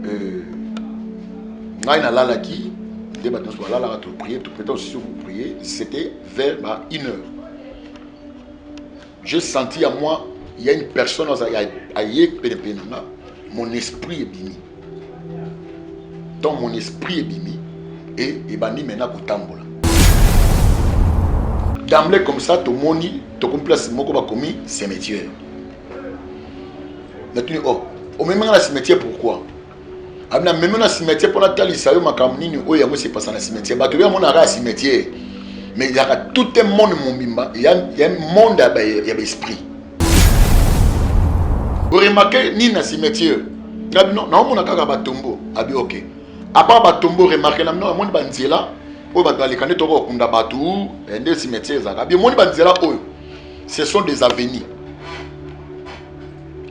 Euh, ngai nalalaki nde bato nyonso balalaka toprier topreta osisi koprier c'était vers ba une heure j'ai senti ya moi il y a une personne aye penepene na nga mon esprit ebimi donc mon esprit ebimi et ebandi maintenant kotambola d'emblée comme ça tomoni tokomi place moko bakomi cimetière natuni oh omemi nga na cimetière pourquoi abi na memi na cimetière mpo natalisa yo makambo nini oyo yango esepasa na cimetière bato oyo amonaka ya cimetière mais ezalaka tout un monde mobimba ya monde ya baesprit oremarke nini na cimetière nga bino naomona kaka batombo abi ok apart batombo remarke na bino amoni banzela oyo bato baleka nde tokoka kokunda bato eh, nde cimetière ezalaka abi omoni banzela oyo ce sont des avenues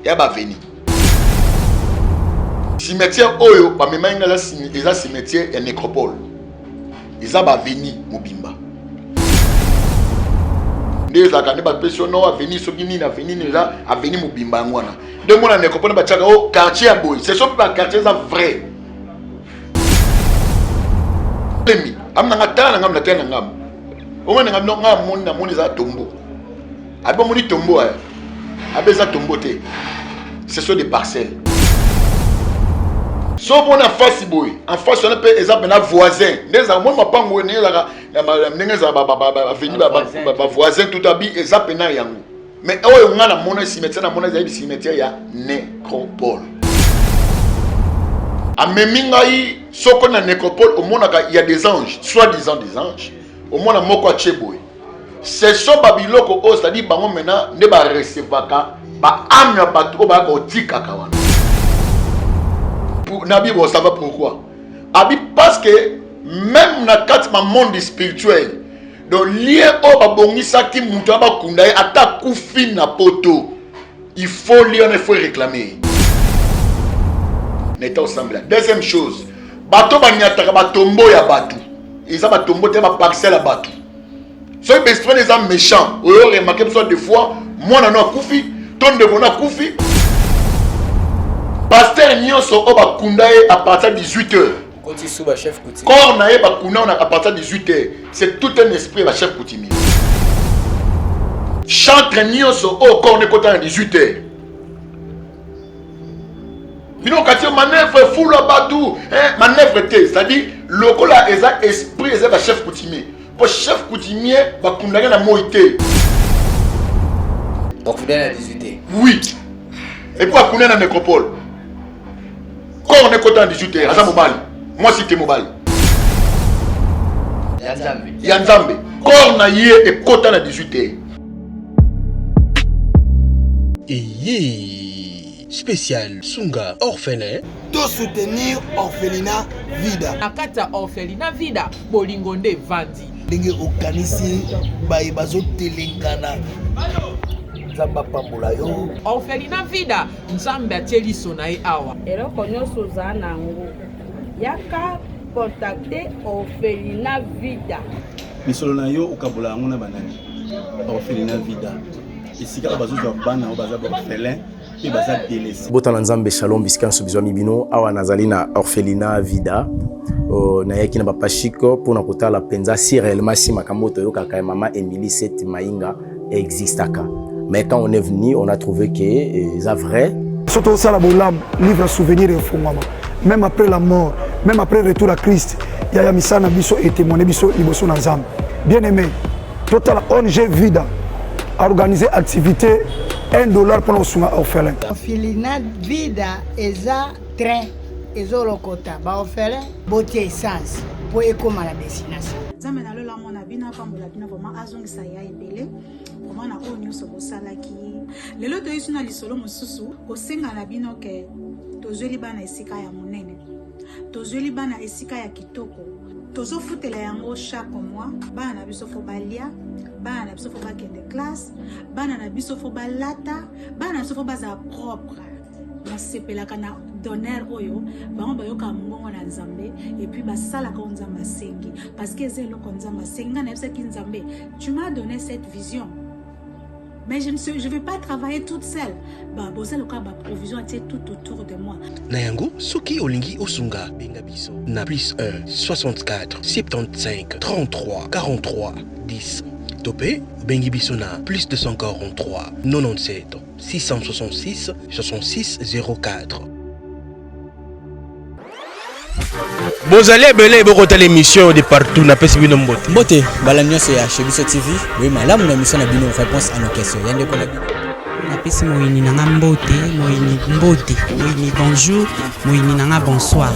ya baveni cimetière oyo bamemaki nga eza cimetière ya nécropole eza baveni mobimba nde ezalaka nde bapesi yo no aveni soki nini aveni nini eza aveni mobimba yango wana nde mona nécropole batiaka o oh, quartier ya boye ce sont mpe baquartier eza vrai lemi ami nanga tala na ngambo na tala na ngambo omoni nanga nga amoni namoni eza tombo Abi omoni tombeau eh. Abi eza tombeau te. Ce sont des parcelles. So omoni en face boye, en face wana mpe eza mpena voisin. Nde ezalaka omoni mapango oyo ndenge ezalaka ndenge ezalaka baveni bavoisin tout abi eza mpena yango. Mais oyo nga namona cimetière namona ezali cimetière ya nécropole. Amemi ngai soko na nécropole omonaka il y a des anges, soit disant des anges. Omona moko atie boye. Ce sont ba biloko oyo c'est-à-dire bango maintenant nde ba recevaka ba âme ya bato oyo bayaka kotikaka wana. Na Bible ça va pourquoi? Abi parce que même na kati ma monde spirituel donc lien oyo babongisaki moto ya bakunda ye ata akufi na poto il faut lien wana il faut réclamer na eta osambela. Deuxième chose, bato banyataka batombo ya bato eza batombo te baparcelle ya bato soki baesprit eza méchant oyo remarke biso des fois mwana no akufi to ndeko no akufi pasteur nyonso oyo bakunda ye à partir ya 18 heures corps na ye bakunda à partir ya 18 heures c'est tout un esprit ya bachef coutumier chantre nyonso oyo corps na ekota na 18 heures bino kati yo manœuvre fula bato eh, manœuvre te c'est-à-dire lokola eza esprit eza bachef coutumier mpo chef coutumier bakundaki na moi te bakunda na 18 te oui et puis bakunda na nécropole corps nekota na 18 heures aza mobali mwasi te mobali ya nzambe corps na ye ekota na 18 heures Eye spécial sunga orphelin to soutenir orphelinat vida na kati ya orphelinat vida bolingo nde evandi ndenge okanisi baye bazotelengana nzambe apambola yo orphelinat vida nzambe atie liso na ye awa eloko nyonso oza na yango yaka contacte orphelinat vida Misolo na yo okabola yango na banani? Orphelinat Vida, esika oyo bazozwa bana oyo baza ba orphelin mpe baza délaissé. Botala Nzambe, shalom bisika nyonso bizwami bino. Awa nazali na orphelinat Vida. Uh, nayaki na papa Chic mpo na kotala mpenza si réellement si makambo oyo toyokaka ya mama Emilie Seth Mainga existaka. Mais quand on est venu, on a trouvé que eza vrai. Soki tozosala bolamu, livre ya souvenir efungwama même après la mort, même après retour à Christ, yaya misala na biso etémoigne biso liboso na Nzambe. Bien aimé, totala ONG Vida organiser activité 1 dollar mpona kosunga orphelin. Orphelinat Vida eza train ezolokota ba orphelin botia essence mpo ekóma na destination. Nzambe na lola amona bino apambola bino vraiment azongisa ya ebele vraiment na oyo nyonso bosalaki lelo toyisi na lisolo mosusu kosenga na bino ke tozweli bana esika ya monene tozweli bana esika ya kitoko tozofutela yango chaque mois bana na biso fo balia bana na biso fo bakende classe bana na biso fo balata bana na biso fo bazala propre nasepelaka na donner oyo bango bayokaka mongongo na nzambe epuis basalaka oyo nzambe asengi parce que eza eloko nzambe asengi ngai nayebisaki nzambe tu m'as donné cette vision. Mais je ne sais, je vais pas travailler toute seule. Ba boza lokola ba provision atie tout autour de moi. Na yango, soki olingi osunga, benga biso na plus 1 64 75 33 43 10 to mpe obengi biso na plus 243 97 666 66 04. Bozali ebele bokotala émission de partout napesi bino mbote. Mbote bala nyonso ya chez biso TV, boye malamu na émission na bino réponse à nos questions. Ya ndeko na bino. Napesi moyini na nga mbote, moyini mbote, moyini bonjour, moyini na nga bonsoir.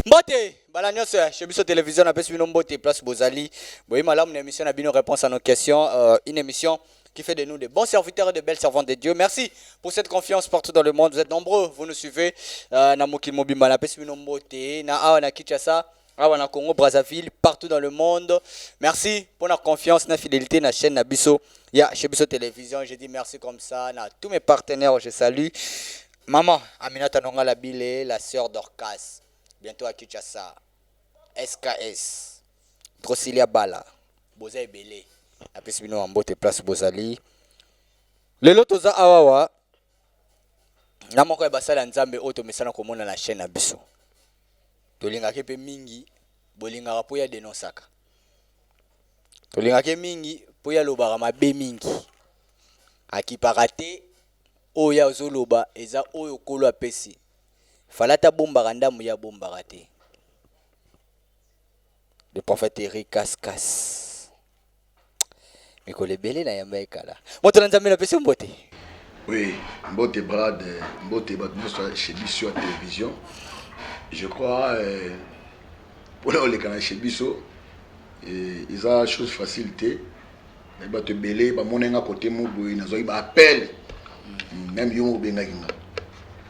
Mbote bala nyonso ya chez biso télévision napesi bino mbote place bozali. Boye malamu na émission na bino réponse à nos questions, euh, une émission qui fait de nous de bons serviteurs et de belles servantes de Dieu. Merci pour cette confiance partout dans le monde. Vous êtes nombreux, vous nous suivez. Euh, na mokili mobimba napesi bino mbote na awa na Kinshasa, awa na Congo Brazzaville, partout dans le monde. Merci pour la confiance, la fidélité na chaîne na biso. Ya chez biso télévision, je dis merci comme ça na tous mes partenaires, je salue. Maman Aminata Nonga Labile, la sœur Dorcas, bientôt à Kinshasa. SKS, Drosilia Bala, boza ebele. Napesi bino mbote place bozali. Lelo toza awawa na moko ya basali ya Nzambe oyo tomesana komona na chaîne na biso. Tolingaka mpe mingi, bolingaka mpo ya denonsaka. Tolingaka mingi mpo ya lobaka mabe mingi. Akipaka te oyo ya azoloba eza oyo Nkolo apesi. Fallait abombaka ndambo ye abombaka te. Le prophète Eric Kaskas. Mikolo ebele na yamba ekala. Moto na Nzambe napesi yo mbote. Oui, mbote Brad, mbote bato nyonso chez biso ya télévision. Je crois euh, mpona koleka na chez biso eh, eza chose facile te. Mais bato ebele bamona nga kote mo boye nazwaki ba appel même yo moko obengaki nga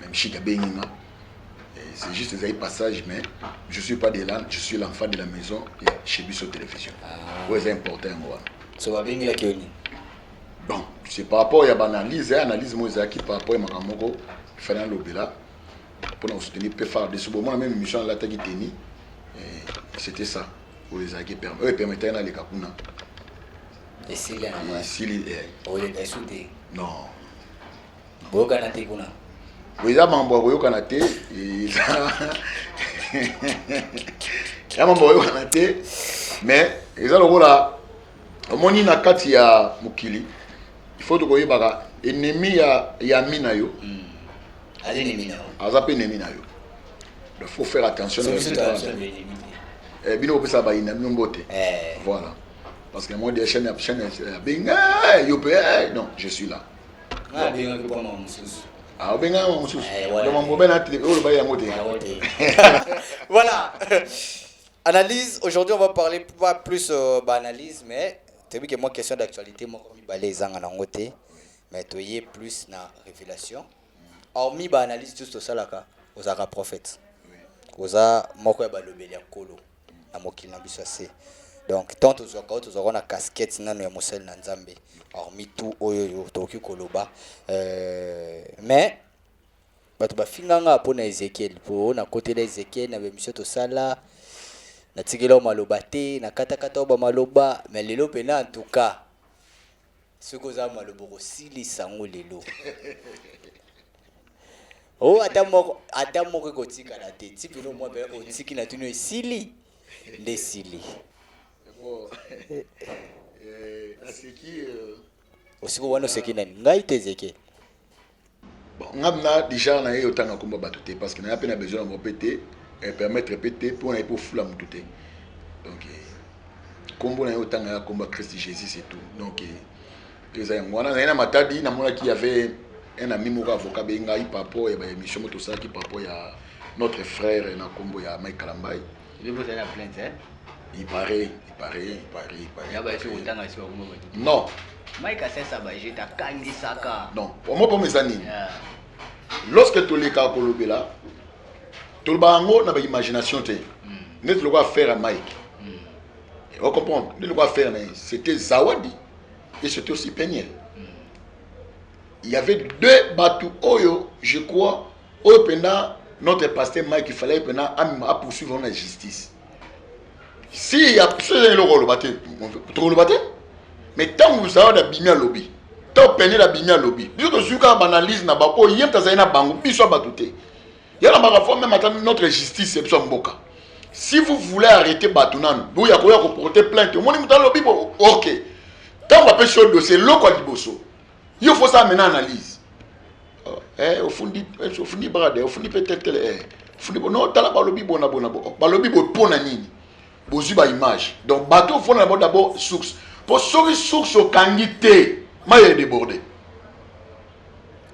même chic abengi nga c'est juste ezali passage mais je suis pas de là je suis l'enfant de la maison ya chez biso télévision ah. Oyo eza important yango wana. So babengelaki yo nini? Bon, c'est par rapport ya baanalyse, analyse moko ezalaki par rapport ya makambo moko efali nalobela mpona kosoutenir mpe FARDC. Bomona même émission alataki teni, c'était ça oyo ezalaki oyo epermetaki naleka kuna. Esili yango. Esili. Oleka esu te. Non. Boyokana te kuna. Eza mambo ya koyokana te, eza ya mambo ya koyokana te, mais eza lokola omoni na kati ya mokili, il faut tokoyebaka ennemi ya ya ami na yo mm. Aza mpe ennemi na yo, donc faut faire attention. Eh, bino kopesa bayina bino mbote eh. Voilà, parce que moi des chaîne chaîne abenga yo mpe eh, non, je suis là. Ah, obengaka mosusu donc mambo na oyo olobaki yango te. Voilà, analyse. Aujourd'hui, on va parler pas plus euh, bah, analyse, mais toyebi ke moi question d'actualité moko mibale ezanga nango te, mais toye plus na révélation. Hormis ba analyse tous tosalaka, ozalaka prophète, oza moko ya balobeli ya Nkolo na mokili na biso ya se. Donc tant tozwaka oyo tozwaka na casquette nano ya mosali na Nzambe, hormis tout oyo oyo tokoki koloba euh, mais bato bafinga nga mpo na Ezekiel, mpo nakotela Ezekiel na bemission tosala, natikela yo maloba te, nakatakata yo bamaloba, mais lelo mpena en tout cas soki oza maloba okosilisa yango lelo. O ata moko, ata moko ekotikala te ti pene omwa mpe otiki na tuni esili nde esili. Osiko wana oseki nani? Ngai te Ezekiel. Bon, nga na déjà na ye otanga komba bato te parce que na ya pe na besoin na bango pe te, eh, permettre pe te mpo na ye pe ofula motu te. Donc eh, kombo na ye otanga ya komba Christ Jésus, c'est tout. Donc eh, eza yango wana. Naye na Matadi, namonaki y avait un ami moko avocat abengi ngai par rapport ya ba émission moko tosalaki par rapport ya notre frère na kombo ya Mike Kalambay. Il paraît, il paraît, il paraît, il paraît. Ya ba otanga si bakombo bato. Non. Mike asesa ba jeta kangisaka. Non. Omo pomo eza nini? Lorsque toleka kolobela, toloba yango na ba imagination te. Neti lokola affaire ya Mike. On comprend. Neti lokola affaire na ye, c'était Zawadi et c'était aussi Peniel. Il y avait deux bateaux oyo, je crois, oyo pena notre pasteur Mike, il fallait pena a poursuivre la justice. Si ya soki eloko oloba te, tokoloba te, mais ntango Zawadi abimi alobi. To Peniel abimi alobi. Biso tozwi kaka ba analyse na bango po ye moto azali na bango, biso ya bato te. Ya na baka faut même ata notre justice ya biso ya mboka. Si vous voulez arrêter bato nanu, boya koya ko porter plainte. Omoni moto alobi bo OK. Tango bapesi yo dossier eloko ya liboso. Yo faut ça maintenant analyse. Oh, eh ofundi eh, ofundi brade, ofundi pe tel tel eh. Ofundi bo non tala balobi bona bona bo. Balobi bo pona nini? Bozwi ba image. Donc bato ofona na bango d'abord source. Po soki source okangi te, mayi e déborde.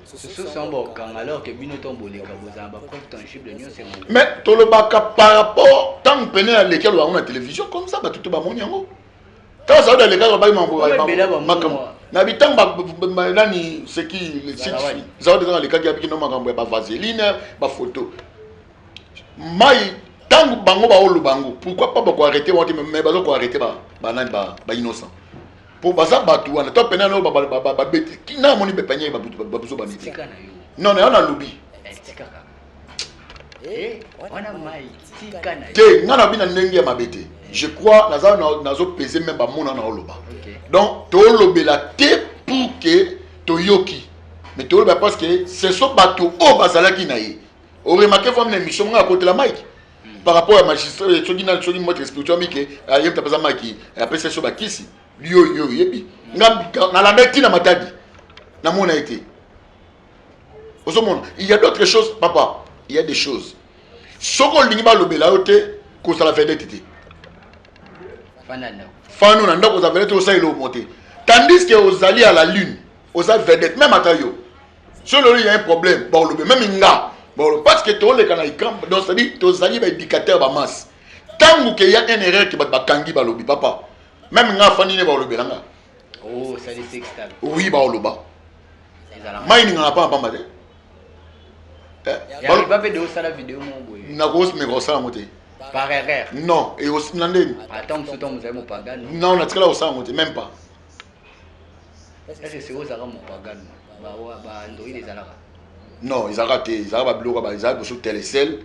Source yango bakokanga alors que bino ntango boleka bozala ba preuve tangible nyonso yango. Mais tolobaka par rapport ntango pene aleki aloba yango na télévision comme ça bato to bamoni yango. Ntango Saudi alekaki alobaki makambo na bitango nani seki Zawadi ntango alekaki abiki no makambo ya ba vaseline ba photo. Mai ntango bango baoloba yango pourquoi pas bako arrêter bango te mais bazo ko arrêter ba banani ba ba innocent po baza bato wana to pena no babeti na amoni bepanye babuzo baneti non na yo nalobi eh, te nga nalobi na ndenge ya mabe te je crois naza nazo pese meme bamona na oloba donc tolobela te pour que toyoki mais toloba parce que ce sont bato oyo bazalaki na ye oremarke fami na émission nga akotela mike par rapport ya magistrat eh, soki na soki maître spirituel mike aye moto apesa mike apesa so bakisi yo yo oyebi nga nalanda ntina matadi namona ye te ozomona il y a d'autres choses papa il y a des choses soki olingi balobela yo te kozala vedette te fano na ndako ozala vedette osala eloko te tandis que ozali à la lune oza vedette même ata yo soki lelo ya un problème baolobe meme nga baolobe parce que toleka na écran donc c'est à dire tozali ba éducateur ba masse ntango ke ya un erreur ke bato bakangi balobi papa meme nga afandi ne baolobela nga oh, oui baoloba mai ningana pamba pamba te eh, nakomeka kosala yango te par erreur non na ndeni non natikala kosala yango te même pas Est-ce que c'est ozalaka mopagano ba android ezalaka? Non, ezalaka te, ezalaka ba biloko ba ezalaka biso telecel.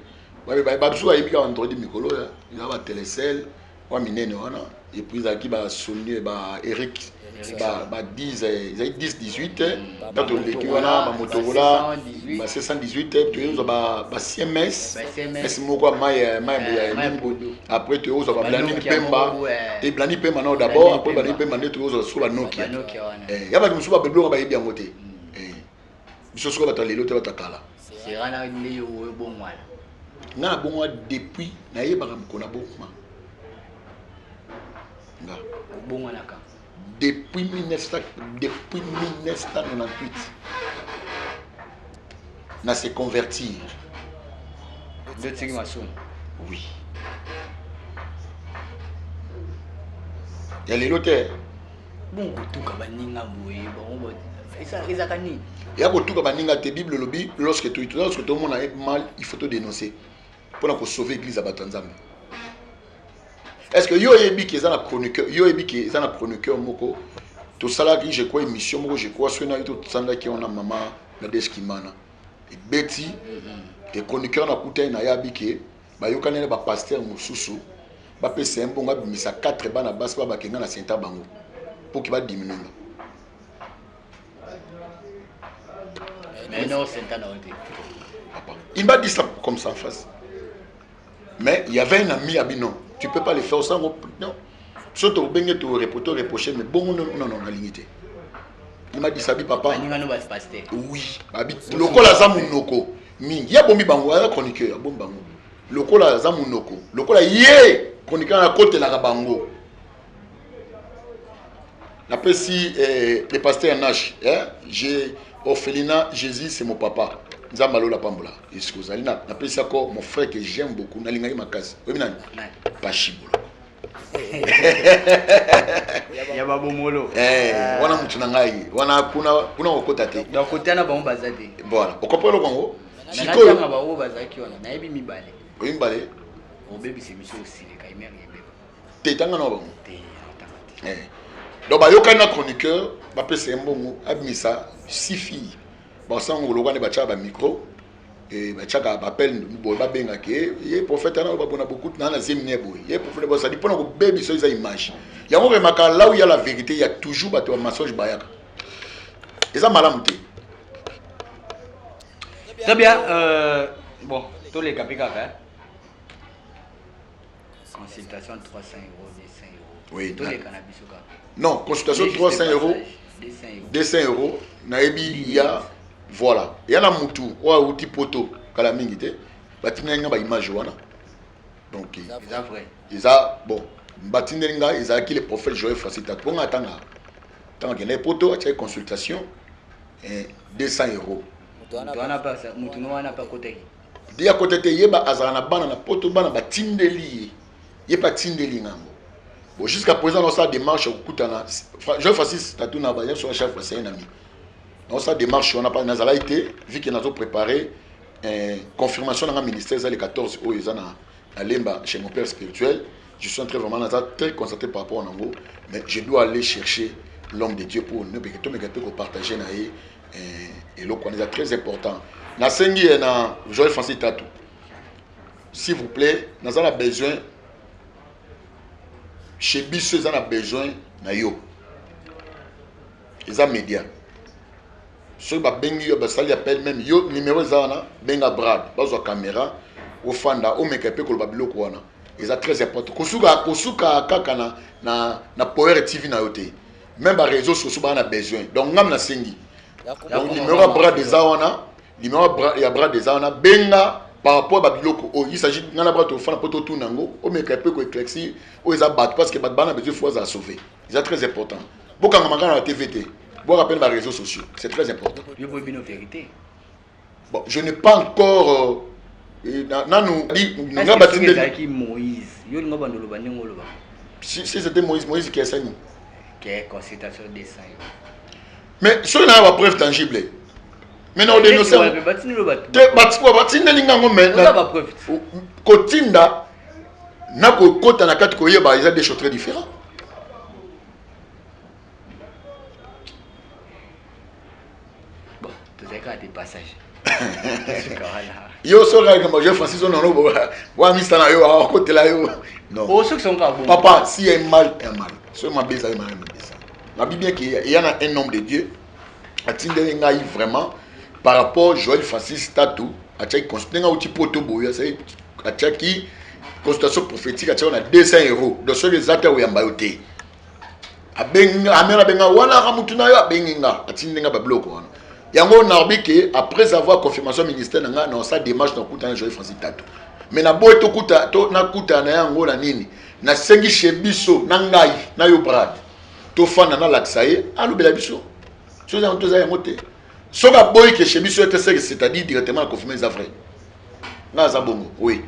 Ba ba biso bayebi kaka android mikolo ya, ezalaka ba telecel wa minene wana et puis ezalaki ba Sony ba Eric ba ba 10 ezalaki 10 18 ntango toleki wana ba Motorola ba 618 toyozwa ba ba CMS S moko ya mai ya mai ya nini après toyozwa ba Blandine Pemba te Blandine Pemba non d'abord après Blandine Pemba nde toyozwa so ba Nokia eh, ya bato mosusu ba biloko bayebi yango te eh, biso soki bato ya lelo te bato ya kala nga nabongwana depuis nayebaka mokolo nabongwana nga obongwanaka depuis 1900 depuis 1998 na se convertir nde otiki masumu oui ya lelo te bongo kotuka baninga boye bango ezaka nini ya kotuka baninga te bible elobi lorsque lorsque tomona mal il faut to dénoncer mpo na kosauve église ya bato ya nzambe est ce que yo oyebi ke eza na chroniqueur yo oyebi ke eza na chroniqueur moko tosalaki je crois émission moko je crois soki nayo tosandaki wana mama na deskimana ebeti e chroniqueur nakutani na ye abi ke bayokani na bapasteur mosusu bapesa ye mbongo abimisa 4 bana basi babakenga na senta bango mpo ke badiminue nga Mais non, c'est un Papa. Il m'a dit ça comme ça en face. Mais il y avait un ami à non, tu peux pas le faire ça non. Soki obenge to reproche reprocher mais bon non non non nalingi te. Il m'a dit ça papa. Oui, abi lokola aza munoko mingi. Ya bomi bango aza chroniqueur, abomi bango. Lokola aza munoko, lokola ye chroniqueur akotelaka bango. Napesi eh, le pasteur Nash, eh, j'ai orphelinat Jésus c'est mon papa. Nzambe alola pambola. Esiko ozali na napesi ako mon frère que j'aime beaucoup, nalingaki makasi. Oyebi nani? Pashi Boloko. ya babomolo eh, ah. wana mutu na ngai wana kuna kuna okota te donc kotana bango baza te voilà okomprendre eloko yango sikoyo bango bazalaki wana nayebi mibale oyebi mibale obebisa émission osileka imere ebeba te tanga na bango eh. donc bayokani na chroniqueur bapesa ye mbongo abimisa six filles basango koloka nde batyaka bamicro eh, batiaka bapele boye babengaka ye ye prophète ana babona beaucoup na na zemi ne boye ye prophète bosali mpona kobebisa eza image yango remaka là où il y a la vérité il y a toujours bato ya mensonge bayaka. Eza malamu te. Très bien, euh, bon, toleka mpe kaka hein. Consultation 300 euros, 200 euros. Oui, toleka na biso kaka. Non, consultation 300 euros, 200 euros, nayebi ya voilà. Ya na mutu oyo awuti poto kala mingi te, batindeli nga ba image wana. Donc eza vrai. Eza bon, batindeli nga ezalaki le prophète Joël Francis Tatu. Bonga atanga. Tanga kende poto atiaki consultation eh, 200 euros. Mutu wana pe akotaki. Ye akota te, yeba azala na bana na poto, bana batindeli ye, ye mpe atindeli nga yango. Bon, jusqu'à présent naosala démarche ya kokutana Jean Francis Tatu na baye so chef c'est un ami. Naosala démarche wana pa nazalaki te vu que nazo préparer eh, confirmation na nga ministère eza le 14 oyo eza na na Lemba chez mon père spirituel. Je suis en train vraiment naza très concentré par rapport na yango, mais je dois aller chercher l'homme de Dieu pour ne tomeka mpe kopartage na ye eh, eloko wana eza très important. Nasengi ye na Joël Francis Tatu, s'il vous plaît, naza na besoin chez biso, eza na besoin na yo, eza média. Soki babengi yo, basali appel, même yo numéro eza wana, benga Brad, bazwa caméra, ofanda omeka mpe koloba biloko wana, eza très important. Kosuka kosuka kaka na, na, na Power TV na yo te, même ba réseaux sociaux baa na besoin. Donc ngam nasengi, donc numéro ya Brad eza wana, numéro ya Brad eza wana, benga par rapport ba biloko oyo. Il s'agit nga na Brad tofanda mpo totuna yango, omeka mpe koéclaircir oyo eza bato, parce que bato baa na besoin, fo azala sauvé, eza très important. Bokangama kaka na TV te, bwaka mpe na ba réseaux sociaux, c'est très important. Yo boyebi no vérité. Bon, je n'ai pas encore euh, nanu nga batindeli ezalaki Moïse, yo linga bando loba ndenge oloba. Si, si c'était Moïse, Moïse qui asani ke consultation 200 euros. Mais soki na ba preuve tangible, mais na odénoncer te, batindeli nga yango, mais kotinda na kokota na kati koyeba eza des choses très différents. Bon, tozali kaka de passage. Yo soki kaka likambo Francis onono wa mista na yo akotela yo, non. Oh, soki songa bon. Papa, si y a un mal, un mal. Soki mabe ezali, mabe ezali. Nabi bien qu'il y a un homme de Dieu atindeli ngai vraiment par rapport Joël Francis Tatu atiaki ndenge auti poto boye, asali atiaki consultation prophétique, atiaki na 200 euros. Donc soki eza te, oyamba yo te. Abengi amela, abenga wana ka mutu na yo, abengi nga, atindi nga babiloko wana. Yango narbi ke après avoir confirmation ministère na nga, na osala démarche na kokutana na Joël Francis Tatu. Mais naboyi tokuta to nakutana na yango na nini, nasengi chez biso na ngai na yo Brad tofanda, nalakisa ye, alobela biso soki yango toza yango te. Soki aboyi ke chez biso ete seke, c'est-à-dire directement na confirme eza vrai, nga aza bongo, oui.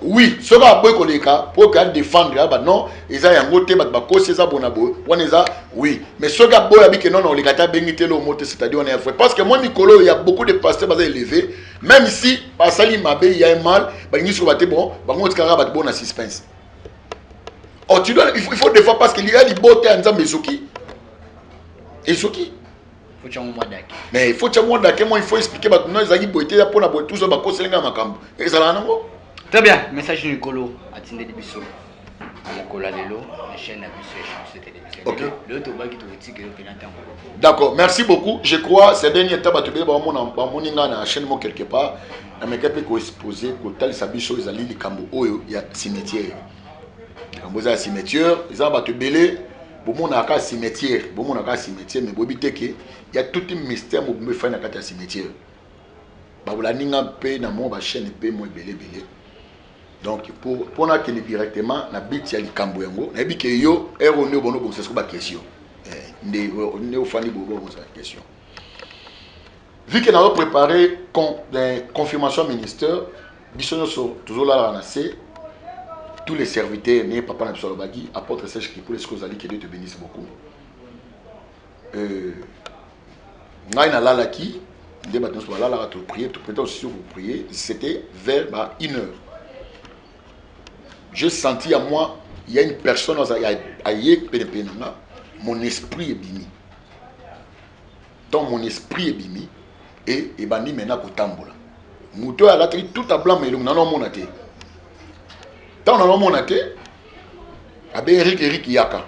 Oui, soki aboyi koleka po ke adéfendre aba non, eza yango te, bato bakosi, eza bona boye, wana eza oui. Mais soki aboyi abike non, oleka te, abengi te lomo te, c'est-à-dire wana ya vrai. Parce que moi mikolo ya beaucoup de pasteurs baza élevé, même si basali mabe, ya un mal, balingi soki bate bon, bango otikaka bato bon na suspense. Oh, tu dois, il faut des fois, parce que liya libota ya Nzambe ezoki ezoki. Mais il faut tia mwa dake, moi il faut expliquer bato no ezalaki boye te, mpona boye tuzo bakoseli nga makambo ezalaka nango. Très bien, message likolo atindeli biso na mokolo ya lelo na chaîne na biso ya Chance Télévision. Ok. Lelo tobaki tokotika yo mpena ntango. D'accord, merci beaucoup. Je crois ces derniers temps bato ebele bamona bamoni nga na chaîne mo quelque part, nameka mpe koexpose kotalisa biso ezali likambo oyo ya cimetière. Likambo eza ya cimetière, eza bato ebele bomonaka kaka cimetière, bomonaka kaka cimetière, mais boyebi te ke ya tout un mystère mobimba efai na kati ya cimetière. Bakolandi nga mpe na mwa bachaîne mpe mwa ebele ebele. Donc pour nakende directement na but ya likambo yango, nayebi ke yo ere nde obona obongisa siko baquestion nde nde ofandi boye obongisa question, vu que nazo préparer confirmation ministère, biso nyonso tozolalaka na se, tous les serviteurs ne papa na biso alobaki, apôtre Serge Kipule, soki ozali, que Dieu te bénisse beaucoup. Ngai nalalaki nde bato nyonso balalaka, toprier, topreta aussi koprier, c'était vers ba 1 heure, j'ai senti à moi il y a une personne aye penepene na nga, mon esprit ebimi. Donc mon esprit ebimi et ebandi maintenant kotambola. Moto oyo alataki tout à blanc, ma elongi nano omona te, ntango nano omona te, abe Erik, Erik yaka.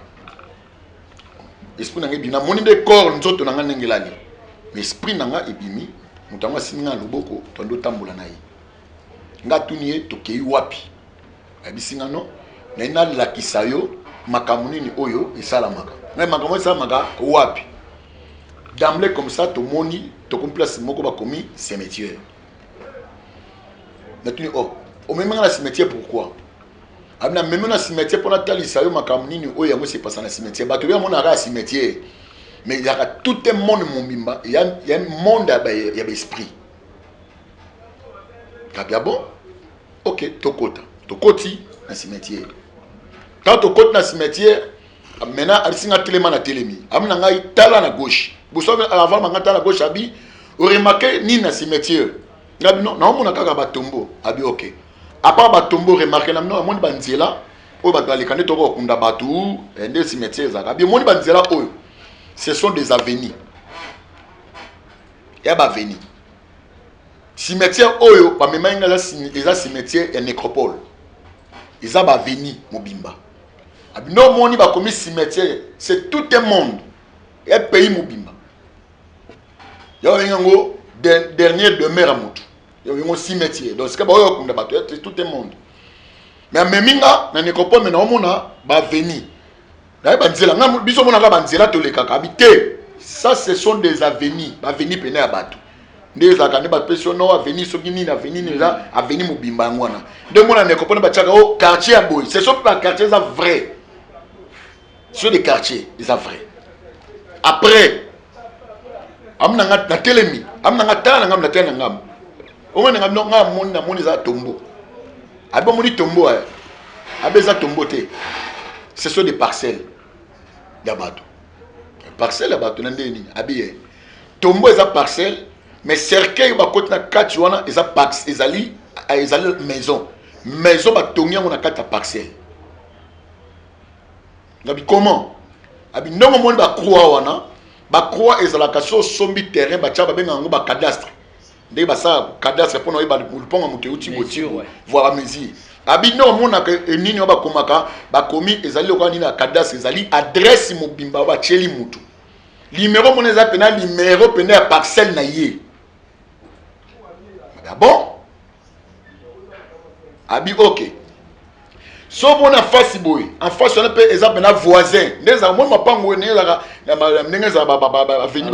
Esprit na ngai ebimi, namoni nde corps, nzoto na ngai ndenge elali, mais esprit na ngai ebimi. Moto yango asimbi ngai na loboko, tondi otambola na ye. Ngai atuni ye: "Tokei wapi?" Ayebisi nga: "No, naye nalakisa yo makambo nini oyo esalamaka." Ngai: "Makambo esalamaka wapi?" D'emblée comme ça, tomoni tokomi place moko bakomi cimetière. Natuni: "Oh, omemi nga na cimetière pourquoi?" Abi: "Namemi na cimetière mpo natalisa yo makambo nini oyo yango esepasa na cimetière." Bato oyo amonaka ya cimetière, mais ezalaka tout un monde mobimba ya monde ya baesprit. Abi: "Ah bon, ok." Tokota, tokoti na cimetière. Ntango tokoti na cimetière maintenant, abisi nga: "Telema." Na telemi. Abi na ngai: "Tala na gauche." Boso avant banga tala na gauche, abi: "Oremarquer nini na cimetière?" Ngabi: "Non, naomona kaka batombeau." Abi: "Ok, à part batombeau, remarquer na bino, amoni banzela oyo bato baleka nde tokoka kokunda bato nde cimetière ezalaka." Abi: "Omoni banzela oyo? Ce sont des avenues ya baavenues. Cimetière oyo bamemaki nga eza cimetière ya nécropole, eza baavenues mobimba." Abi: "Nde omoni bakomi cimetière, c'est tout un monde ya pays mobimba. Ya babengi yango dernière demeure ya motu, yango cimetière. Donc sika baoyo bakunda bato, c'est tout un monde." Mais amemi nga na nécropole, mais naomona baavenues, naye banzela nga biso omonaka banzela tolekaka. Abi: "Te, ça, ce sont des avenues, baavenues pene ya bato nde ezalaka nde bapesi yo no avenue soki nini, avenue nini, eza avenue mobimba." Yango wana nde mona nécropole batiaka o quartier ya boye. Ce sont mpe baquartier, eza vrai, ce sont des quartiers, eza vrai. Après, ami na nga natelemi, ami na nga: "Tala na ngambo." Natala na ngambo, omoni na nga, namoni, namoni eza tombeau. Abi: "Omoni tombeau aya?" Abi: "Eza tombeau te, ce sont des parcelles ya bato." "Parcelle ya bato na ndenge nini?" Abi: "Ye tombeau eza parcelle, mais cercueil bakoti na kati wana eza ezali maison. Maison batongi yango na kati ya parcelle." Ngabi: "Comment?" Abi: "Ndenge omoni bacroix wana, bacroix ezalaka so osombi terrain, batia, babenga yango bacadastre, ndenge basala cadastre mpona oyeba lupango ya moto euti boti, voir mesure." Abi: "Ndenge omonaka nini oyo bakomaka, bakomi ezali lokola nini ya cadastre, ezali adresse mobimba batieli mutu numéro. Mona eza pena numéro pene ya parcelle na ye." Ah bon? Abi: "Ok, so omona face boye, en face wana mpe eza mpena voisin nde ezalaka. Moni mapango oyo ndenge ezalaka, ndenge ezala baavenues,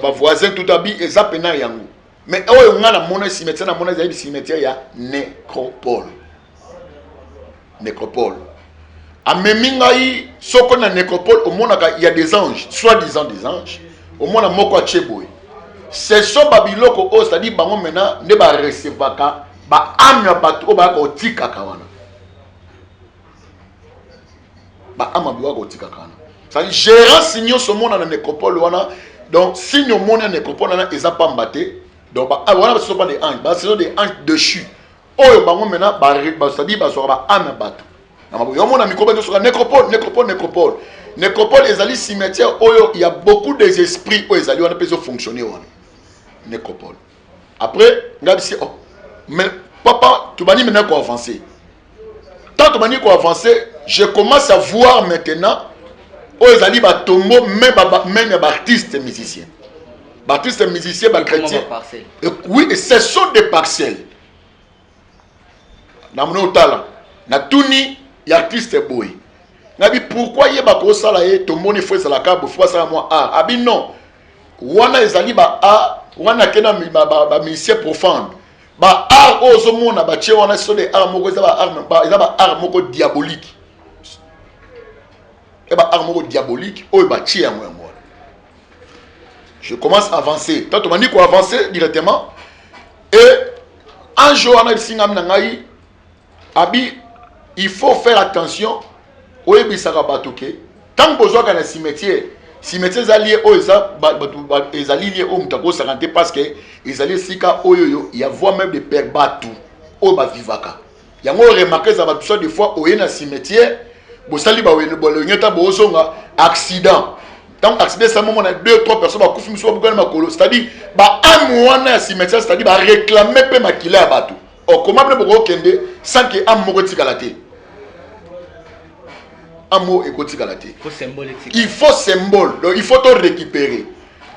bavoisin tout." Abi: "Eza mpena yango. Mais oyo nga namona cimetière, namona ezali cimetière ya nécropole." Nécropole, amemi ngai soko na nécropole, omonaka ya des anges, soi-disant des anges. Omona moko atie boye, ce sont babiloko oyo, c'est-à-dire bango maintenant nde barecevaka baâme ya bato oyo bayaka kotikaka wana, baâme ya bayaka kotikaka wana, c'est-à-dire gérance nyonso omona na nécropole wana. Donc signe omoni ya nécropole wana eza pamba te. Donc wana ce sont pas des anges, ce sont des anges déchus oyo bango maintenant, c'est-à-dire bazwaka baâme ya bato na maboko. Yomona mikrobe nyonso ka nécropole, nécropole, nécropole. Nécropole ezali cimetière oyo ya beaucoup des esprits oyo ezali wana mpe ezofonctionne wana, nécropole. Après, ngai bisi: "Oh, mais papa, tobandi maintenant koavancer." Tant tobandi koavancer, je commence à voir maintenant oyo ezali batombeau, même ya baartiste musicien, baartiste musicien, bachrétien. Oui, et ce sont des parcelles. Namoni, otala, natuni ya artiste boye, ngabi: "Pourquoi ye bakosala ye tomoni fo ezalaka boye, fo basala mwa art?" Abi: "Non, wana ezali ba art wana ake na bamusicien profane. Ba art oyo ozomona batie wana, so de art moko eza ba art moko diabolique, e ba art moko diabolique oyo batie yango." Yango wana je commence à avancer. Tant tobandi koavancer directement, et ange wana esingami na ngai, abi: "Il faut faire attention, oyebisaka bato ke ntango bozwaka na cimetière, cimetière eza lieu oyo eza ezali lieu oyo moto akosaka te, parce que ezali esika oyo oyo ya voie même de père bato oyo bavivaka yango. Remarque, eza bato soit des fois oye na cimetière, bosali bolongi, ta bozonga, accident. Ntango accident esali, momona deux trois personnes bakufi, miso babukani makolo. C'est-à-dire baâme wana ya cimetière, c'est-à-dire baréclame mpe makila ya bato. Okoma mpene bokokende sans ke âme moko etikala te." amo ekotikala te. Il faut symbole, donc il faut to récupérer.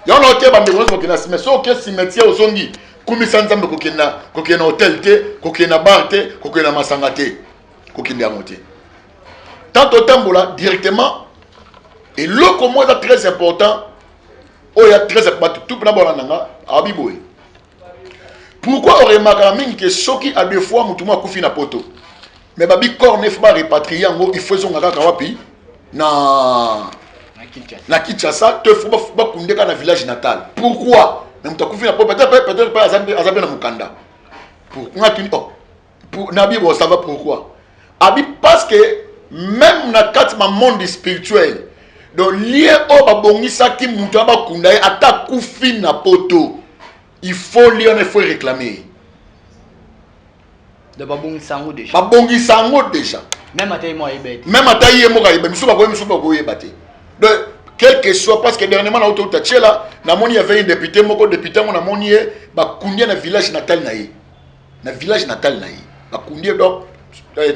Yango na ote bandeko nyonso kokende na cimetière, soki oke cimetière ozongi, kumisa Nzambe, kokende na hotel te, kokende na bar te, kokende na masanga te, kokende yango te. Tant totambola directement, eloko moko eza très important oyo ya très bato tu mpena bolanda nga abi boye. Pourquoi oremarkaka mingi ke soki a deux fois motu moko akufi na poto, mais babi corps ne faut barepatrie yango, il faut ezonga kaka wapi? Na Kinshasa to faut bakunde kaka na village natal. Pourquoi? Mais moto akufi na poto, peut-être aza mpe na mokanda. Nga tuni, oh, nabi bon, ça va, pourquoi? Abi parce que même na kati ma monde spirituel, donc lien oyo babongisaki moto ya bakunda ye, ata akufi na poto, il faut lien wana, il faut réclamer. Donc babongisa yango déjà. Babongisa yango déjà. Même ata ye moko ayeba te. Même ata ye moko ayeba, misu bakoyeba, misu bakoyeba te. Donc quel que soit, parce que dernièrement na auto tiela, namoni y avait un député moko, député yango namoni ye bakundi ye na village natal na ye, na village natal na ye bakundi ye. Donc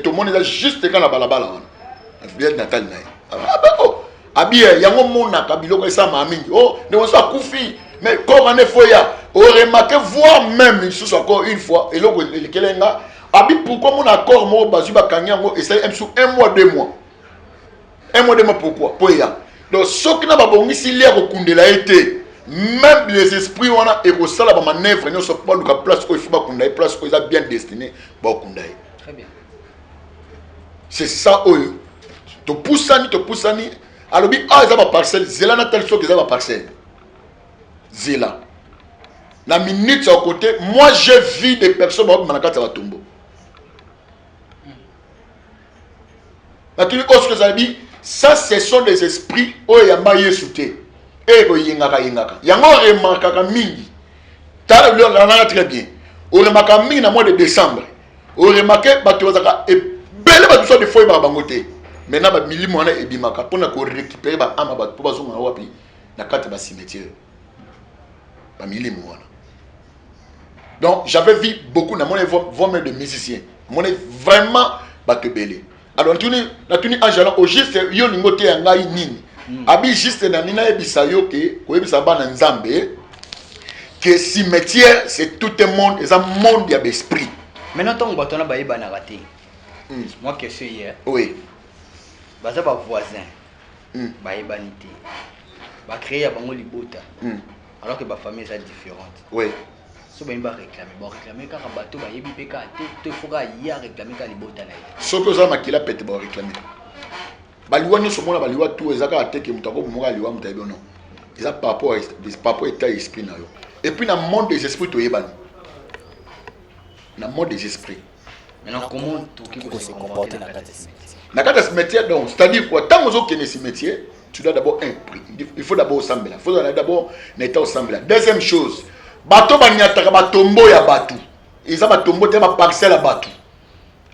tomoni eza juste kaka na balabala wana, na village natal na ye. Ah, ben, oh, abi yango monaka biloko esalama mingi. Oh, ndeko so akufi, mais corps wana efo ya oremarke, voire même lisusu encore une fois eloko elekele nga abi pourquoi mona corps moko bazwi bakangi yango esali msu un mois, 2 mois, un mois, 2 mois. Pourquoi? Po eya. Donc soki na babongisi lia kokundela ye te, même les esprits wana ekosala bamanœuvre nyonso mpo baluka place oyo ifo bakunda ye, place oyo eza bien destiné bakunda ye. Très bien. C'est ça oyo topusani, topusani. Alobi awa eza baparcelle, zela na tali soki eza baparcelle, zela na minute ya côté. Moi, j'ai vu des personnes baobima na kati ya batombo. Natuni oyo soki ezali ça, ce sont des esprits oyo eyamba Yesu te, e ekoyengaka yengaka yango. Oremarkaka mingi, tala très bien, oremarkaka mingi na mois de décembre, oremarke bato bazalaka ebele, bato so defo oyebaka bango te. Maintenant bamilimo wana ebimaka mpona korécupérer baama bato mpo bazonga wapi? Na kati ya bacimetière, bamilimo wana. Donc j'avais vu beaucoup, namoni voire même de musiciens, namoni vraiment bato ebele. Alors natuni Angela, au juste yo olingi oteya ngai nini? Abi juste na nini nayebisa yo ke koyebisa bana Nzambe ke cimetière, c'est tout un monde, eza monde ya baesprit. Maintenant, ntango bato wana bayebanaka te, moi question ye. Oui. Baza bavoisin, bayebani te, bacréé ya bango libota, alors que bafamille eza différente. So bayebi baréclame, baréclame kaka bato bayebi mpe kaka te, to ifo kaka ye aréclame kaka libota na ye? Soki oza makila pete, baréclame baliwa nyonso. Omona baliwa tu eza kaka te ke moto akobomoka liwa moto ayebi. Non, eza par rapport état esprit na yo. Et puis na monde des esprits, toyebani na monde des esprits. Maintenant, comment tokoki kose comporter na kati ya cimetière? Na kati ya cimetière, donc c'est à dire quoi? Ntango ozokende cimetière, tu dois d'abord un prix, il faut d'abord osambela, il faut d'abord na état osambela. Deuxième chose, bato banyataka batombo ya bato, eza batombo te, baparcelle ya bato.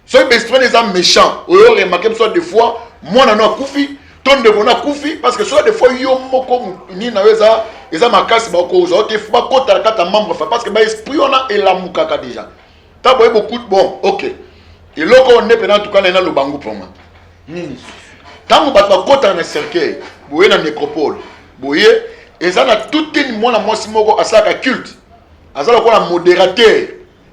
Soki baesprit eza méchant, oyo remarke biso des fois mwana no akufi to ndeko no akufi, parce que soki des fois yo moko nini na yo eza makasi, bakozwa te, bakota na kati ya membre fa, parce que baesprit wana elamukaka déjà. Ta boye beaucoup, bon, ok, eloko oyo nde mpena tuka na naloba ngu mpoma. Nini? Ntango bato bakotaka na cercueil boye na nécropole boye, eza na toute une mwana mwasi moko asalaka culte, aza lokola modérateur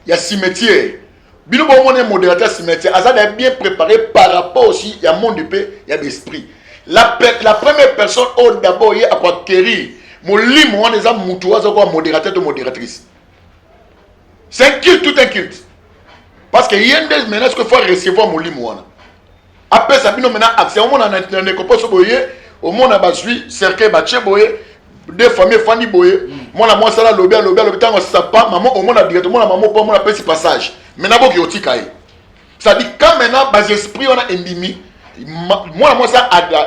ya cimetière. Bino bomona modérateur ya cimetière aza da bien préparé par rapport aussi ya monde mpe ya baesprit. La première personne oyo d'abord ye akoacquérir molimo wana eza mutu oyo aza koa modérateur to modératrice. C'est un culte, tout un culte, parce que ye nde maintenant ce que faut recevoir molimo wana, apesa bino maintenant accès. Omona na nécropole boye, omona bazwi cercueil batie boye, deux famille efandi boye, mwana mwasi ala alobi, alobi, alobi, ntango sapa mama, omona direct, omona mama mpo omona apesi passage. Maintenant boki otika ye, c'est-à-dire quand maintenant baesprit wana endimi, mwana mwasi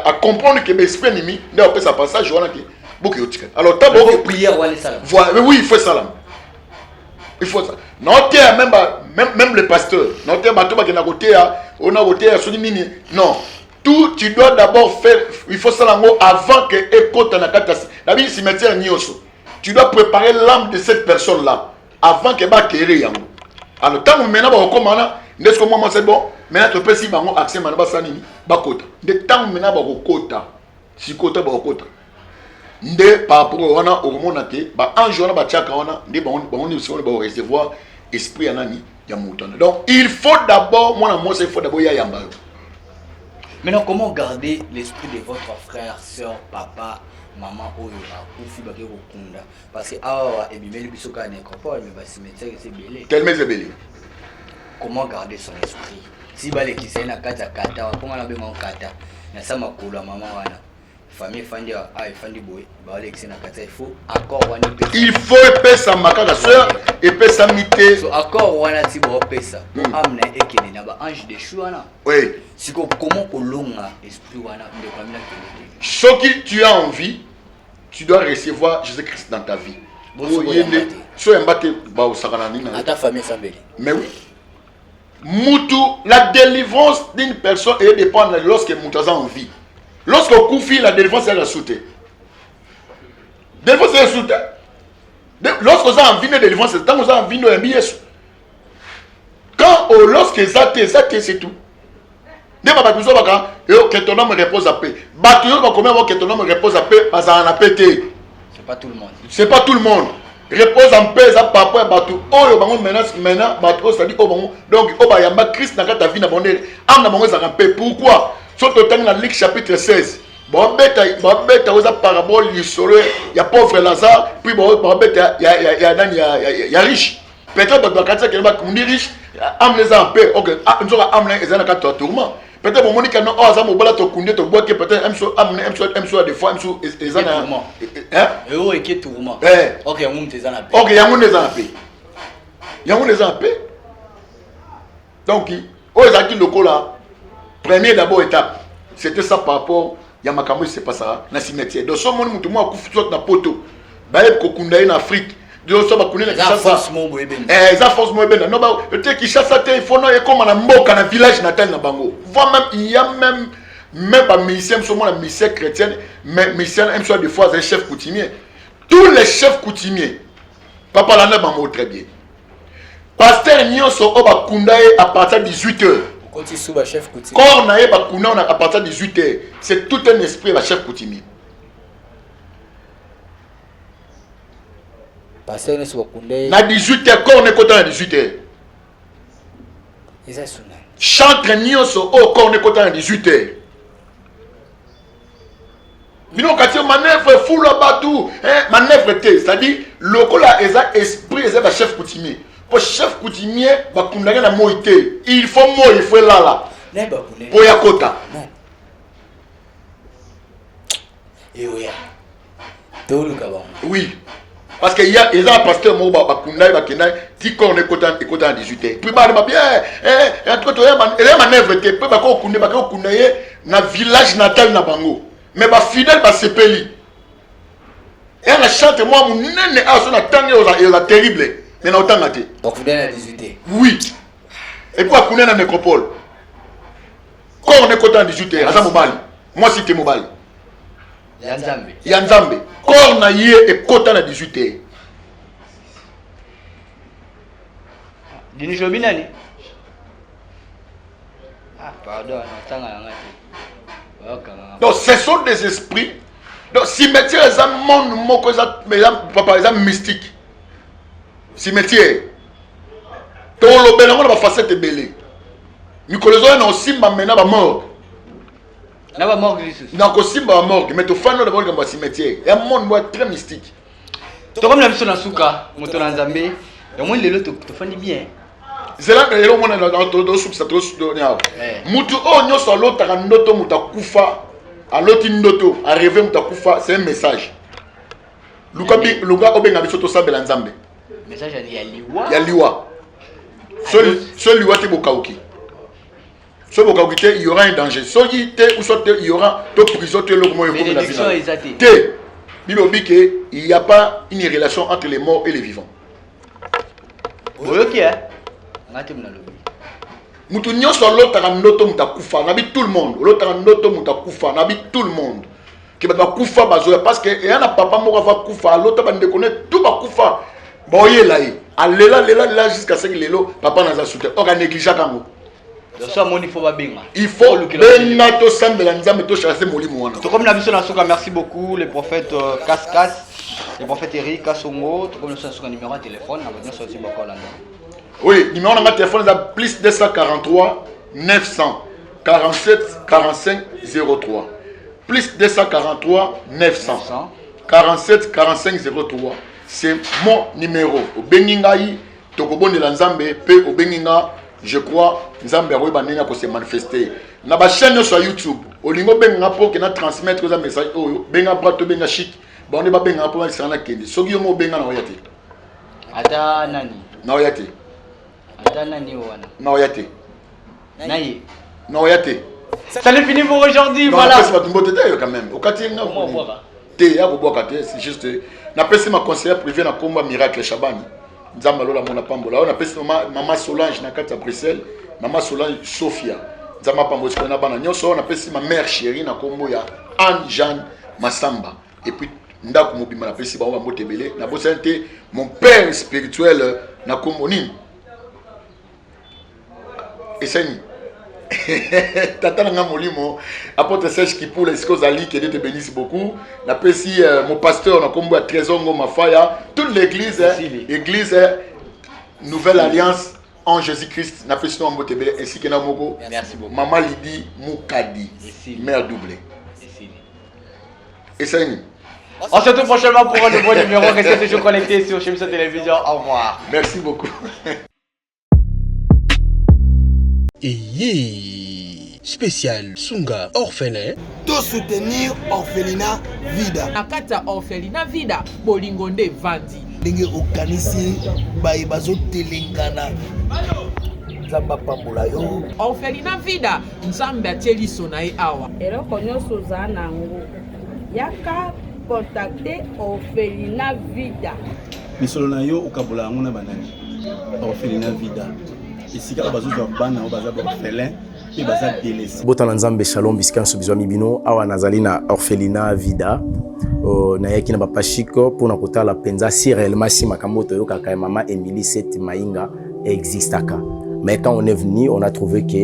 acomprendre ke baesprit endimi, nde apesa passage wana ke boki otika. Alors ta boki prière wana esalama. Voilà, oui, il faut esalama, il faut ça. Naoteya même, même le pasteur, naoteya bato bakenda koteya, ona koteya soki nini, non, tout tu dois d'abord faire, il faut sala yango avant que ekota na kati na bini cimetière nyonso. Tu dois préparer l'âme de cette personne là avant que bakere yango. Alors ntango maintenant bakokoma wana, Nde sikoyo mwa mwasi bon, maintenant topesi bango accès mana basala nini? Bakota. Nde ntango maintenant bakokota, sikoyo ntango bakokota nde par rapport wana okomona te ba ange wana batiaka wana nde bango bango nde sikoyo bako recevoir esprit ya nani ya moto wana. Donc il faut d'abord mwana mwasi il faut d'abord ya yamba yo. Maintenant, comment garder l'esprit de votre frère, soeur, papa, maman oyo akufi bake kokunda parce que awa ebimeli biso kaka nécropole mais bacimetière eza ebele tellement eza ebele. Comment garder son esprit si balekisa ye na kati ya kata mpo nga nabenga kata na sa makolo ya mama wana famille efandi awa ah, efandi boye balekisa na kati il faut accord wana epesa il faut epesama kaka soeur epesami te so accord wana ti baopesa po hmm. ame na ye ekende na ba ange de chou wana oui. siko comment kolonga esprit wana ndeko amina kende te soki tu as envie tu dois recevoir Jésus Christ dans ta vie. So yamba te ba osakana nini ata famille esambeli. Mais oui. Mutu la délivrance d'une personne est dépendre lorsque mutu aza en vie. Lorsque okufi la délivrance est la te. Délivrance est sous te. Lorsque oza en vie ne délivrance tant oza en vie no yambi Yesu. Quand oh, lorsque eza te eza te c'est tout. Nde ba bato mosusu baka yo que ton homme repose à paix. Bato yo bakomi yango que ton homme repose à paix bazala na paix te. C'est pas tout le monde. C'est pas tout le monde. Repose en paix eza par rapport ya bato oyo bango maintenant maintenant bato oyo c'est-à-dire oyo bango donc oyo bayamba Christ na kati ya vie na bango nde âme na bango ezalaka paix. Pourquoi? Soki totangi na Luc chapitre 16 babeta babeta oyo eza parabole lisolo ya pauvre Lazare puis babeta ya ya ya nani ya ya, ya riche. Peut-être bato bakanisaki kende bakundi riche âme eza en paix. OK, ah, nzoka âme eza na kati ya tourment. Peut-être bomoni kano oyo aza mobola tokundi tobwaki peut-être mso âme mso mso ya des fois mso eza na hein oyo eke tourment. Eh. OK, yango nde eza na paix. OK, yango nde eza na paix. Yango nde eza na paix. Donc oyo ezalaki lokola premier d'abord étape. C'était ça par rapport ya makambo ese pasaka na cimetière. Donc so omoni moto moko akufi soit na poto bayebi kokunda ye na Afrique donc so bakundi na Kinshasa eza force moko ebenda no te Kinshasa te il faut no ekoma na mboka na village natal na bango. Voire même il y a même même ba musicien mosusu omona musicien chrétienne mais musicien mso des fois azali chef coutumier. Tous les chefs coutumiers papa landa bango très bien. Pasteur nyonso oyo bakunda ye à partir de 18 heures. Okoti sous ba chef coutumier. Corps na ye bakunda on à partir de 18 heures. C'est tout un esprit ba chef coutumier. Pasteur nyonso bakunda ye. Na 18 heures corps ne kota na 18 heures. Eza suna. Chantre nyonso oyo corps ne kota na 18 heures. Bino kati manœuvre fula batu hein, manœuvre te c'est-à-dire lokola eza esprit eza ba chef coutumier po chef coutumier bakundaka na moi te il faut moi il faut elala po ya kota eoya toluka bango oui parce que ya eza pasteur moko bakunda ye bakenda ti corps ekota ekota na 18 heures puis bana ba bien eh en tout cas toya eza manœuvre te pe bako kunde bako kunda ye na village natal na bango mais ba fidèle basepeli eya na chante mwa monene awa so na ntango eza terrible mais na otanga te bakunda na 18 heures oui et puis akunda na nécropole corps nekota na 18 heures aza mobali mwasi te mobali ya nzambe ya nzambe corps na ye ekota na 18 heures dinijobi nani ah pardon natanga nanga te donc ce sont des esprits donc cimetière eza monde moko eza papa eza mystique cimetière tolobela yango na bafacette ebele mikolo ezoya na osimba mena bamorgue na ba morgue lisusu na kosimba ba morgue mais tofandi na likambo ya cimetière ya monde moko très mystique tokomi na biso na suka moto na nzambe yango lelo tofandi bien zela lelo omona tosukisa awa motu oyo nyonso alotaka ndoto moto akufa aloti ndoto areve moto akufa c'est un message luka luka obenga biso tosambela nzambe message ya liwa ya liwa so liwa te bokauki soki bokabuki te il y aura un danger soki te ou soit te il y aura to prison to eloko moko ekomi na bino te bible obi ke il y a pas une relation entre les morts et les vivants boyoki eh nga te nalobi moto nyonso alotaka ndoto moto akufa nabi tout le monde olotaka ndoto moto akufa nabi tout le monde ke bato bakufa bazoya parce que eya na papa moko ava kufa alota bandeko ne tout bakufa baoyela ye. Alela lela lela jusqu'à ce que lelo papa naza sute or anégligeaka yango. So amoni fo babenga. Il faut benga, tosambela Nzambe, tochasser molimo wana. Tokomi na biso na suka. Merci beaucoup le prophète Kaskas, le prophète Eric Kasongo. Tokomi na biso na suka. Numéro ya téléphone na bato nyonso osi bakolanda? Oui, numéro na nga téléphone eza plus 243 947 45 03, plus 243 947 45 03, c'est mon numéro. Obengi ngai, tokobondela Nzambe mpe obengi nga, je crois Nzambe akoyeba ndenge akose manifester. Na bachaîne nyonso ya YouTube, olingi obenga nga mpo ke na transmettre oza message oyo, benga bra to benga Chik, bango nde babengaka mpo bakisaka na kende. Soki yo mo obenga, na oya te. Ata nani? Na oya te. Ata nani wana? Na oya te. Na ye. Na oya te. Ça n'est fini pour aujourd'hui. Voilà, napesi bato mbote te yo quand même, okati nga te ya kobwaka te. C'est juste napesi ma conseillère privé na komba Miracle Shabani, Nzambe alola mona pambola oyo. Napesi mama Solange na kati ya Bruxelles, mama Solange Sophia, Nzambe apambola sikoyo na bana nyonso oyo. Napesi ma mère chérie na kombo ya Anne Jeanne Masamba et puis ndako mobimba, napesi bango bambote ebele. Nabosani te mon père spirituel na kombo nini esani, tata na nga molimo, apôtre Serge Kipula, esika ozali, que Dieu te bénisse beaucoup. Napesi mon pasteur na kombo ya Trésor Ngoma Faya, toute l'église, église Nouvelle Alliance en Jésus-Christ, napesi no mbote ebele, ainsi que na moko. Merci beaucoup. Mama Lydie Mukadi, mère doublée, esali nini. On se retrouve prochainement pour un nouveau numéro. Restez toujours connectés sur Chez Télévision. Au revoir. Merci beaucoup. Eye spécial Sunga orphelin. To soutenir orphelinat Vida. Na kati ya orphelinat Vida, bolingo nde evandi. Ndenge okanisi baye bazotelengana, Nzambe apambola yo. Orphelinat Vida, Nzambe atie liso na ye awa. Eloko nyonso oza na yango, yaka contacter orphelinat Vida. Misolo na yo okabola yango na banani? Orphelinat Vida, esika oyo bazozwa bana oyo baza baorphelin mpe baza délaissé. Botala Nzambe, shalom bisika nyonso bizwami bino. Awa nazali na orphelinat Vida. Nayaki na bapashiko mpona kotala mpenza si réellement si makambo oyo toyokaka ya mama Emily Set Mainga existaka. Mais quand on est venu, on a trouvé que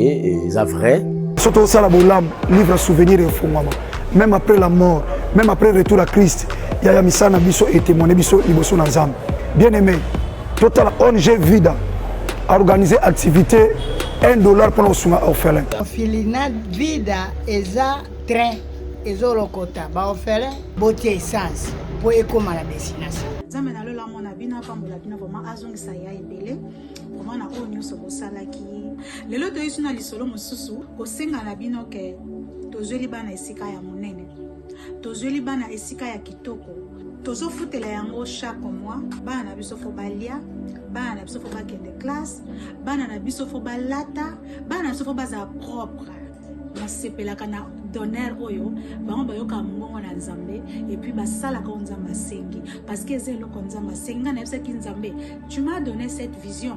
eza vrai. So tosala bolamu, livre souvenir efungwama même après la mort, même après retour à Christ. Yaya, misala na biso etémoigne biso liboso na Nzambe. Bien aimé, totala ONG Vida organiser activité 1 dollar mpona kosunga orphelin. Orphelinat Vida eza train ezolokota baorphelin, botia essence mpo ekóma na destination. Nzambe na lola amona bino, apambola bino vraiment, azongisa ya ebele vraiment na oyo nyonso bosalaki. Lelo toyisi na lisolo mosusu, kosenga na bino ke tozweli bana esika ya monene, tozweli bana esika ya kitoko, tozofutela yango chaque mois. Bana na biso fo balia, bana na biso fo bakende classe, bana na biso fo balata, bana na biso fo bazala propre. Basepelaka na donneur oyo bango bayokaka mongongo na Nzambe et puis basalaka oyo Nzambe asengi, parce que eza eloko Nzambe asengi. Ngai nayebisaki Nzambe: tu m'as donné cette vision,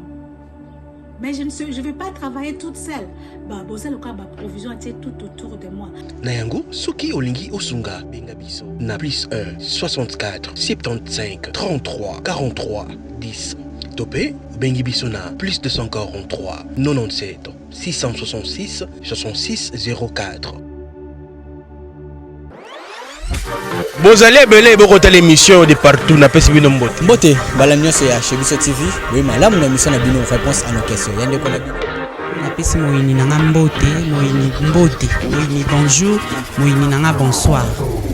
mais je ne sais, je vais pas travailler toute seule. Ba boza lokola baprovision atie tout autour de moi. Na yango, soki olingi osunga, benga biso na plus 1 64 75 33 43 10 to mpe obengi biso na plus 243 97 666 66 04. Bozali ebele bokotala émission de partout, napesi bino mbote. Mbote mbala nyonso ya Chez Biso TV, boye malamu na émission na bino Réponse à nos questions, ya ndeko na bino. Napesi moyini na nga mbote, moyini mbote, moyini bonjour, moyini na nga bonsoir.